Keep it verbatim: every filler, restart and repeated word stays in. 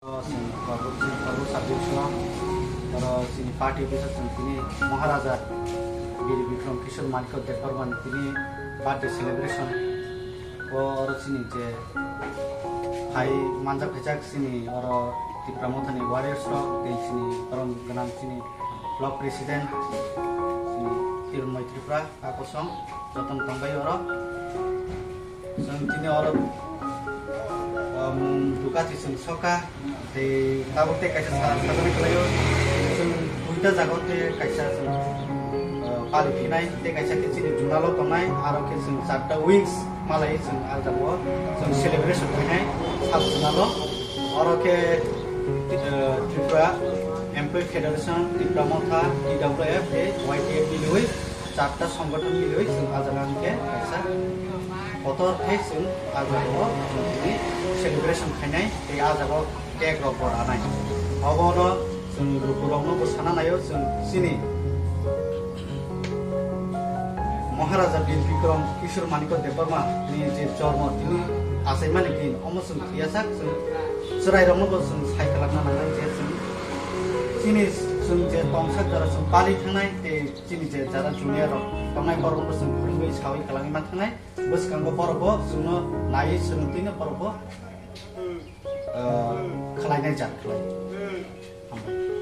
Oro chini Korbo, chini Korbo sub division o, oro chini party office o chwng tini Maharaja Bir Bikram Kishore Manikya Debbarma ni tini birthday celebration. O oro chini je hai manjak phaijak chini oro Tipra Mothani warriors rok tei chini borom gwnang chini block president chini Tirmoi Tripura. Kakosong jotono tongbai oro. Chwng tini oro, o, mung dukachi chwng soka, tei tabuk tei kaisa sa-, sajagwi kwlaio. Chwng duita jaga o tei kaisa chwng, o, pali phinai, tei kaisa khe chini junalo tongnai, aro khe chwng charta wings malai chwng ah jaga o chwng celebration khainai sub junalo. Oro khe, o, Tripura Employee Federation, Tipra Motha, T W F tei Y T F miliwi charta songothon miliwi chwng ah jaga hwnkhe kaisa kotor khe chwng ah jaga o chwng tini celebration khainai tei ah jaga o cake rok bo ranai. Obono chwng lukurokno bo sana naio chwng chini Maharaja Bir Bikram Kishore Manikya Debbarma ni je jormo tini achaimani din omo chwng thwiyasak chwng chwrairokno bo chwng sai kwlakna nangnai je chwng chini chwng je tongsak jora chwng pali thangnai tei chini je jara junior rok tongnai borokno chwng phwrwngwi sawi kwlangwi ma thangnai, bwskango borok bo chwngno naiwi swrwngtwino borok bo, ah, khlainai jar khlai. Hambai.